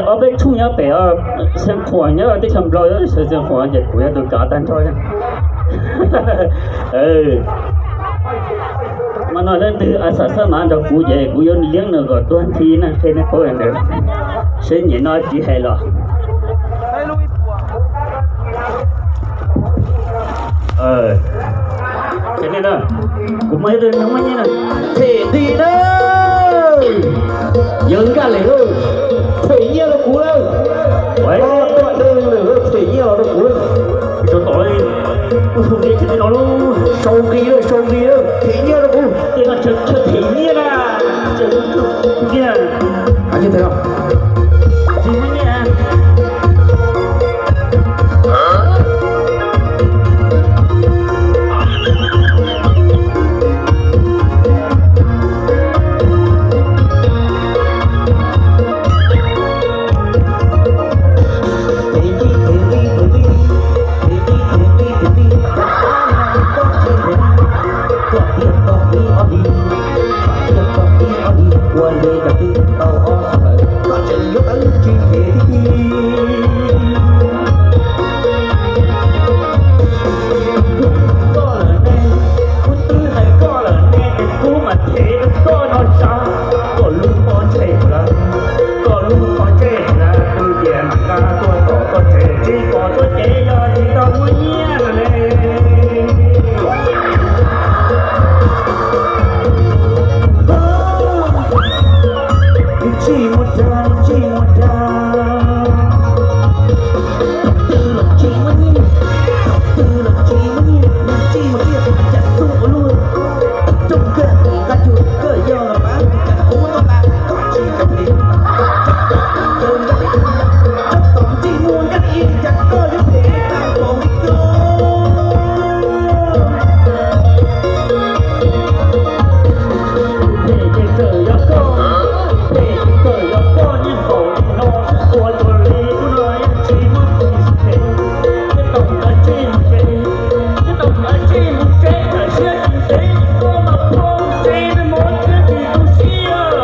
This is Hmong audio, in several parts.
Ob peb tshooj nyob pem, Xeev Khuam nyob teb chaws Nplog, sawv Xeev Khuam ces kuv yog tus kav tag nrho. Mas no leej twg a xam xab mav nrog kuv ces kuv yuav liab nws kom tuag nthi na, qhia nej paub ntawd. Seb nyem no tsis hais los. Kuv muaj ib tug muaj nyiaj na. Them nti na. Yog nkaj lem lauj. Them nyiaj rau kuv lawm. Them nyiaj los rau kuv lawm. Sau nqi lawm, sau nqi lawm, them nyiaj rau kuv. Tej no tsawg them nyiaj na. Tsis muaj nyiaj. Koj lawm ne, kuv twb hais koj lawm ne, es kuv mam them rau koj no sav, koj lub pob ntseg lawm, koj lub pob ntseg lawm, tus tias mam nqa tuaj tom koj tsev, tsis pom txoj kev yog tsis tau muaj nyiaj lawm ne. Ntsij muaj dag, ntsij muaj dag. Thaum twg los tsis muaj nyiaj, thaum twg los tsis muaj nyiaj, nws ntsij muaj nyiaj, cas xub ua luaj. Tau rooj kawg nqa cuag koj yog los pab, cas ua tau tas koj tsis tau phem. Tsob tom ntsij muag nkaj li cas koj yuav phem tau npaum li koj. Phem ces txawm yog koj, phem ces txawm yog koj, nyiaj npaum li no xwb ua luaj li hnub no yeej tsis muaj tus xwm phem. Nyiaj tau ntawd tsij mus tsev, nyiaj tau ntawd tsij mus tsev, tam sim tsis ntev koj mas phob mus tsev, nws mos thiab tsis tu siab.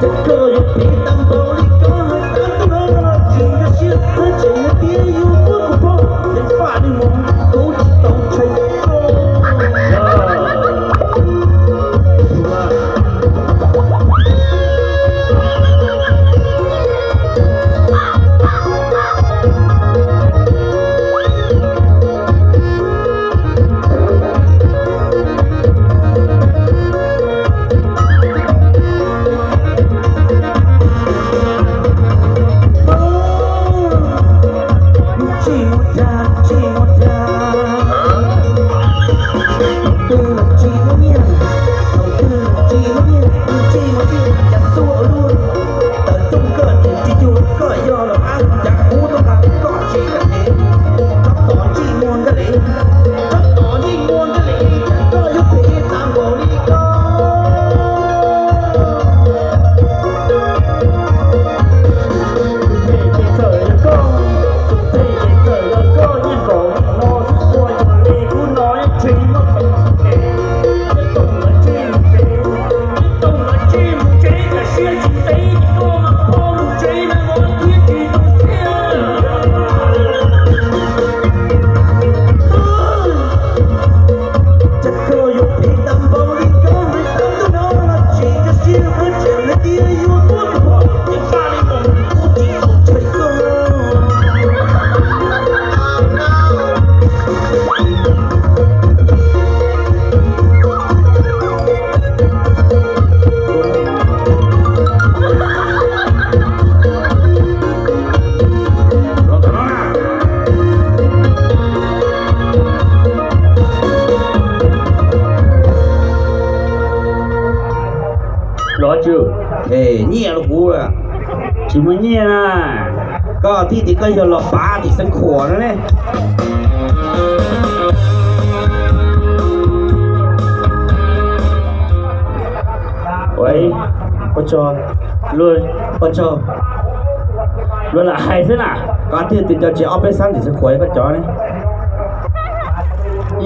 Cas koj yuav phem tau npaum li koj, hais tau tus no los tsis nkag siab, hais tseem hais tias yuav muab kuv phob, yeej faj li mus kuv tsis tau ntshai koj. Ntsij muaj dag, ntsij muaj dag. Thaum twg los tsis muaj nyiaj, thaum twg los tsis muaj nyiaj, ntsij muaj nyiaj cas xub ua luaj. Tawm rooj kawg niam tsis cuag koj yog los pab, cas kuv tau tas koj tsis tau phem. Tsob tom ntsij muag nkaj li, tsob tom ntsij muag nkaj li, cas koj yuav phem tau npaum li koj. Tus phem ces txawm yog koj, tus phem ces txawm yog koj, nyiaj npaum li no xwb ua luaj li hnub no yeej tsis muaj tus xwm phem. Nyiaj tau ntawd tsij mus tsev, nyiaj tau ntawd tsij mus tsev, tam sim tsis ntev koj mas phob mus tsev, nws mos thiab tsis tu siab. Cas koj yuav phem tau npaum li koj, hais tau tus no los tsis nkag siab, hais tseem hais tias yuav muab kuv phob, yeej faj li mus kuv tsis tau ntshai koj. Los tsis them nyiaj rau kuv, tsis muaj nyiaj na. Koj thiaj tias koj yog los pav tim Xeev Khuam no ne. Ua, ua tsaug, ua tsaug. Luag lam hais xwb na. Koj thiaj tias cov tsis ob peb xab tim Xeev Khuam koj cov ne.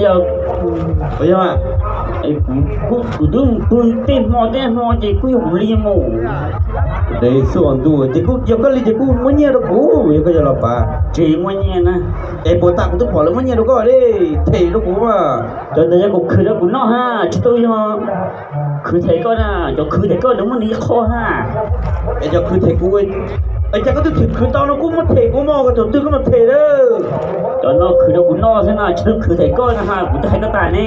Yog, yog, Kuv, kuv twb pw tej hmo tej hmo ces kuj yog kuv li mus. Dev xuj ntuj ces kuj yog koj li ces kuj muab nyiaj rau kuv, yog koj yog los pav. Tsis muaj nyiaj na. Es puas tas kuv twb pom lawv muab nyiaj rau koj li, them rau kuv mas. Cov ntawd yog kuv khwv rau kuv noj ha, tsis tau yog khwv them koj na, cov khwv them koj nws muaj nws ib qho ha. Es cov khwv them kuv, es cas koj twb them khwv tau no kuj muab them kuv mog, koj thaum twg koj mam them lawm. Cov no khwv rau kuv noj xwb na, tsis tau khwv them koj na ha, kuv twb hais koj tas ne.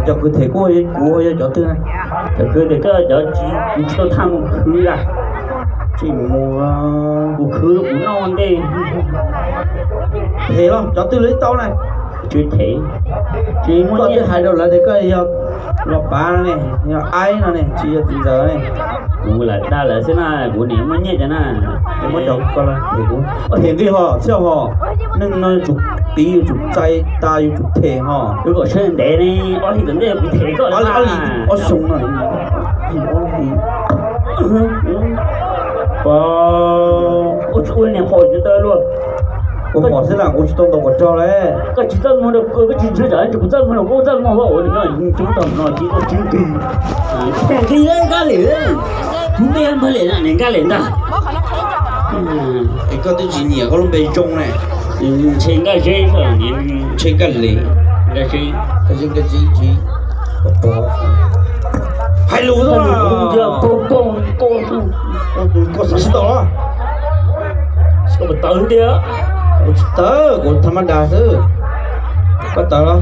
Cov khwv them kuv, kuv yog cov twg? Cov khwv them koj cov kuv tsis tau thaj mus khwv la. Tsis mus, kuv khwv rau kuv noj ntej. Them los cov twg lawv tau na? Tsis them. Tsis muaj, koj twb hais rau lawv tias koj yog los pav no ne, yog aib no ne, tsis yog txiv ntxawm ne. Kuv lam dag lawv xwb na, kuv niam muaj nyiaj cov na. Muab cov koj los them kuv. Them nqi ho, xyov ho. Neeg no yuav tsum tiv, yuav tsum txais tas, yuav tsum them ho. Wb kom sawv ntev ne, ob hlis tom ntej kuv them koj ob hlis, ob xyoo no. Pov, ua tsis ua niag phom tsis tau luaj. Ua phom xwb las kuv tsis tau ntaus kom rog le. Koj tsis txaj muag rau kuv, koj tsis ntsia tsam kuv txaj muag rau koj txaj muag ua ua no, coob tag no ces koj tsis nqis. Nqis le kab li, kuv nqis npawg li na, niam nkaj li ntag. Es koj twb tsis nyiam koj lub npe zoo ne. Ntshe nkaj zeb, ntshe nkaj li, nkaj zeb, nkaj zeb, nkaj zeb. Hais lus xwb, koj xav tsis tau los? Koj puas tawv tiag? Kuv tsis tawv, kuv tha mab das xwb. Koj tawv los?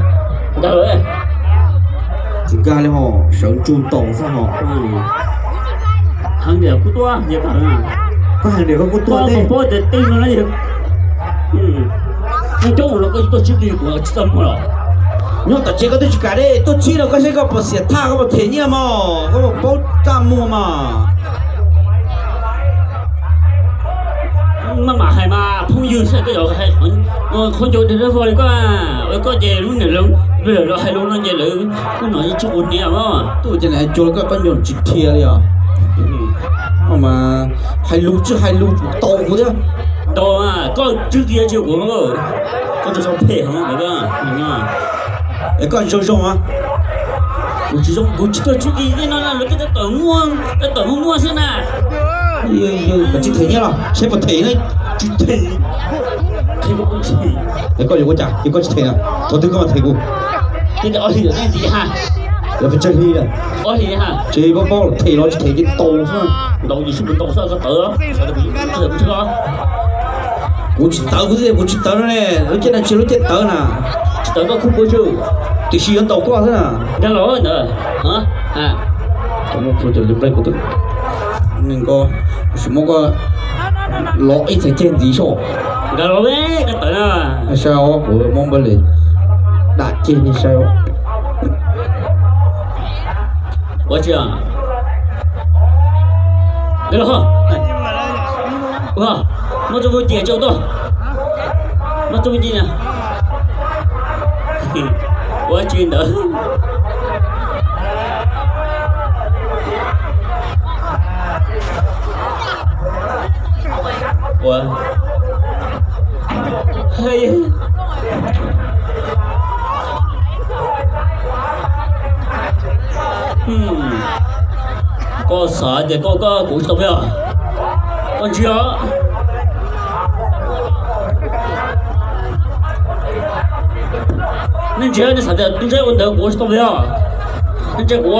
Nkag lawm. Tsis nkag li ho, sawv ntsug ntaus xwb ho. Heev tiag kuv tuaj, koj heev tiag koj kuj tuaj tej. Koj paub tias tej no na yog neeg coob los koj tuaj tsis nqis kuv tsis txaj muag los? Nyob tom tsev koj twb tsis kam li, tuaj txhib rau koj seb koj puas xiam thaj, koj puas them nyiaj mog, koj puas paub txaj muag mog. Maj mam hais mas phooj ywg, saib koj yuav hais qhov ncauj dawb dawb vog li koj, koj ces lub niam lawv los hais lus no ces lawv kuj hnov tsis ua niam mog. Tuaj ces hais cuag koj qhov ncauj tsis dhia li os. Mas hais lus tsis hais lus tau kuv thiab. Tau, koj tsis dhia tsis ua, koj tsis tau phem heev. Es koj zoo zoo a? Kuv tsis zoo, kuv tsis tuaj tsis dhia no, lawv tej tawm muaj, tawm muaj muaj xwb na. Koj tsis them nyiaj los seb puas them, tsis them. Es koj yuav ua cas es koj tsis them na? Thaum twg koj mam them kuv? Ob hlis ntxiv ha. Lawv pes tsawg hli lawm? Ob hlis ha. Tsis paub paub, them los tsis them ces ntaus xwb. Ntaus yus sib puas ntaus xwb koj tawv. Kuv tsis tawv, kuv tsis tawv no ne, lub caij no tsis lub caij tawv na. Tsis tawv koj khub puas tsawg, tiam sis yuav ntaus koj xwb na. Nkag los ntawd. Tsis muab koj los ib txhais ceg ntxiv soj. Nkag los, koj tawv na. Saib os, kuv muab npawg li dam ceg ni saib os. Ua tsi? Nkag los. Ua, muab txoj vaj ci tso tuaj. Muab txoj vaj ci na. Ua tsi ntawd? Ua, koj xav tias koj, koj kuv tsis tau peb os? Koj ntsia, nej ntsia, nej xav tias tub ntsej ua ntawd kuv tsis tau peb os? Nej ntsia kuv.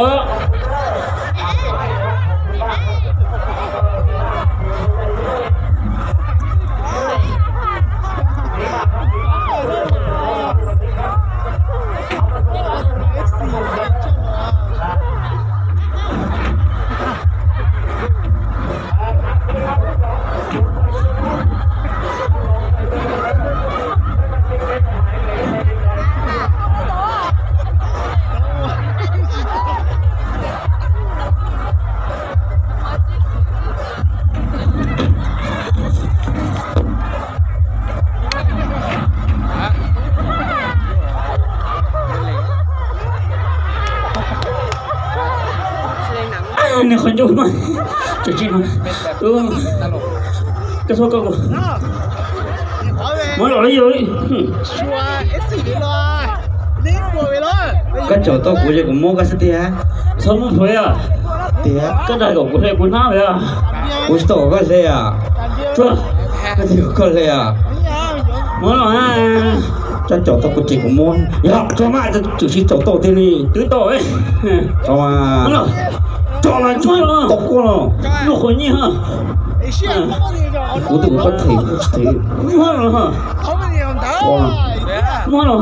Nws qhov ncauj mas, tsis, koj txhob koj, muab los li yog li. Koj caum tau kuv ces kuv muab koj xwb tiag. Txhob muab plhuav os. Tiag. Koj dag kom kuv hle kuv hnab os. Kuv tsis tau kom koj hle os. Koj tias kom koj hle os. Muab los. Koj caum tau kuv ces kuv muab. Yog tso mas, tseem sib caum tau tiag li. Twb tau. Tso mas. Tso mas, tau koj los. Luag qhuav nyiaj. Kuv twb kom koj them kuv tsis them. Muab los. Muab los.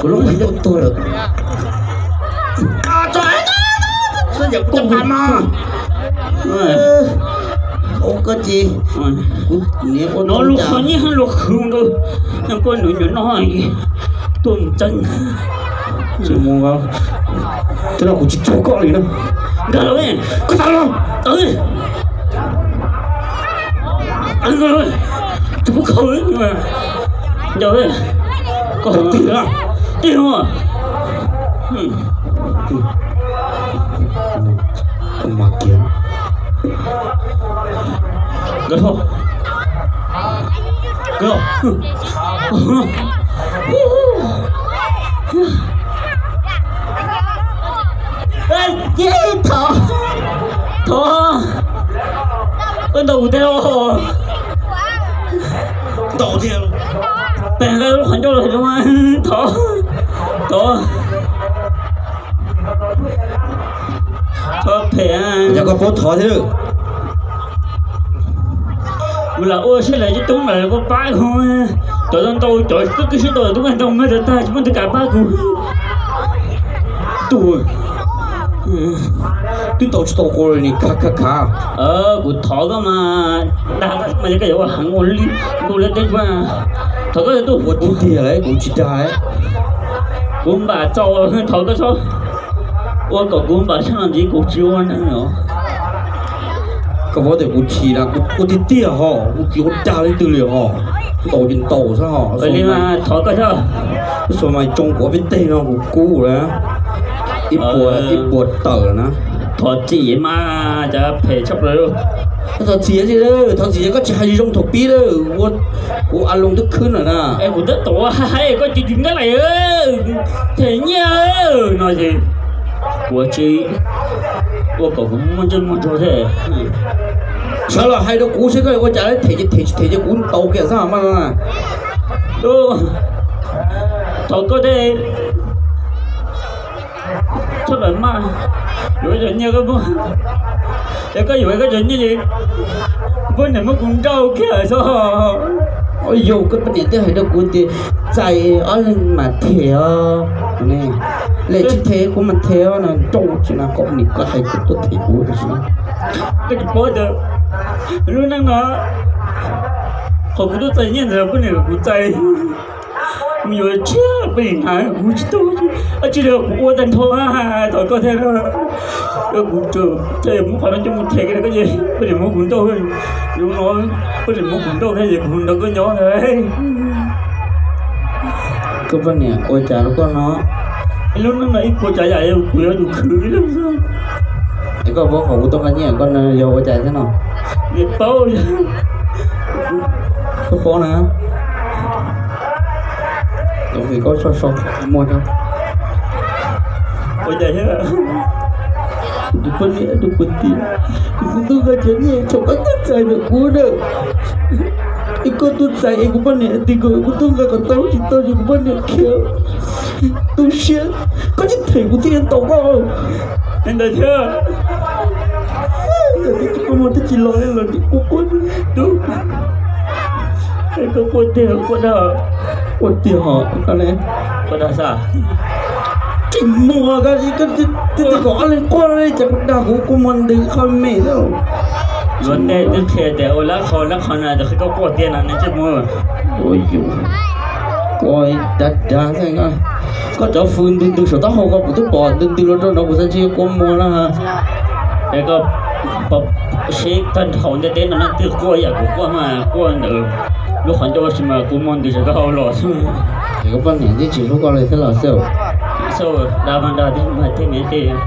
Kuv lub qhov ncauj tuag lawm. Koj mas. Ua koj ces kuv niam ua no lub qhov nyiaj luag khwv rau koj nws nyuam noj tuaj mus tseeb. Tsis mus, tsis no kuv tsis tsuag koj li na. Nkag los, koj tau los. Tus pub khaus ncaus koj tig tig no. Mas kiag. Nkag los. Nkag los. Thov, thov, koj ntaus kuv tiag los. Ntaus tiag. Pem nqa lub qhov ncauj los, thov, thov. Thov phem. Yog koj paub thov thiab. Kuv lam ua siab lawm cov tub ntawd koj pab kuv. Cov ntau ntau cov koj kwv sib tau tub ntau ntau tag tsis muaj tus kam pab kuv. Tus twb tau tsis tau kuv li khav khav khav. Kuv thov koj mas, dag koj mas yog koj yuav ua heev ua li ntu li tej, thov koj tuaj. Ua tiag tiag lawm kuv tsis dag. Kuv npam txaus, thov koj txhob ua kom kuv npam tshaj no ntxiv, kuv tsis ua neeg os. Koj paub tias kuv chim na, kuv ua tiag tiag ho, kuv tsis ua dag leej twg li ho. Ntaus ces ntaus xwb ho. Li mas thov koj thiab. Xuas mas tsoo kuv peb teg no kuv kub lawm. Ib puas, ib puas tawm na. Thov txim mas, cas phem tshaj plaws. Thov txim tsis, thov txim koj tsis hais zoo thaum pib lawm, kuv a loo twb khwb lawm na. Es kuv tab tom hais koj ces tsis nkag lawm, them nyiaj no ces kuv tsis ua kom kuv muaj ntsej muag nrog thiab. Sawv los hais rau kuv seb koj ua cas, them ces them, tsis them ces kuv ntaus kiag xwb mas no. Thov koj thiab. Txhob lam maj, yuav cov nyiaj koj muab, es koj yuav koj cov nyiaj ces poj niam muab kuv nrauj kiag xwb. Yog koj poj niam twb hais rau kuv tias txais ob leeg mam them os, lawm tsis them kuv mam them os no, nrauj tsis na, koj poj niam koj hais koj tuaj them kuv. Koj tsis paub tias lub neej no qhov kuv tuaj txais nyiaj ntawd poj niam kuv txais. Kuv yuav tshiab poj niam hnav kuv tsis tau, dab tsi li kuv ua tag nrho, thov koj thiab. Kuv tseem muab qhov no coj mus them kiag rau koj ces poj niam muab kuv nrauj, poj niam muab kuv nrauj thiab ces kuv nrog koj nyob ntag. Koj poj niam ua cas rau koj no? Lub neej no ib puas tsav yam kuv yuav tsum khwv lawm xwb. Es koj paub qhov kuv tuaj nqa nyiaj koj no yog ua cas thiab no? Paub. Koj paub na. Koj so so muag rau. Ua cas thiab? Tus poj niam, tus poj niam, kuv kuv tuaj nqa cov nyiaj thaum koj tuaj txais ntawm kuv na. Es koj tuaj txais es kuv poj niam hais tias kom kuv tuaj nqa kom tau, tsis tau ces kuv poj niam khiav tu siab. Koj tsis them kuv thiaj ntaus koj. Ntawd thiab. Koj muag twb tsis los li los quaj quaj. Tub, koj quaj tiag quaj dag? Quaj tiag hos koj ne. Quaj dag xwb. Tsis muag koj, koj twb kom ob leeg quaj li cas kuv dag kuv quaj muag ntws qhov me lawm. Luag tej twb qhia tias ua lab qhov lab qhov na, koj quaj tiag no ne ntsej muag. Koj dag dag xwb. Koj cov fws ntws ntws saum taub hau ko kuv twb pom ntws ntws los rau no kuv xav ntshe quaj muag na. Es koj seb tag nrho ntiaj teb no leej twg quaj yam kuv quaj mas quaj ntawd lub qhov ncauj, tab sis mas kuv muag ntws saum taub hau los xwb. Es koj poj niam twb tsis hlub koj li thiab los xwb. Xwb, dag mas dag thiab, mas thiab me thiab.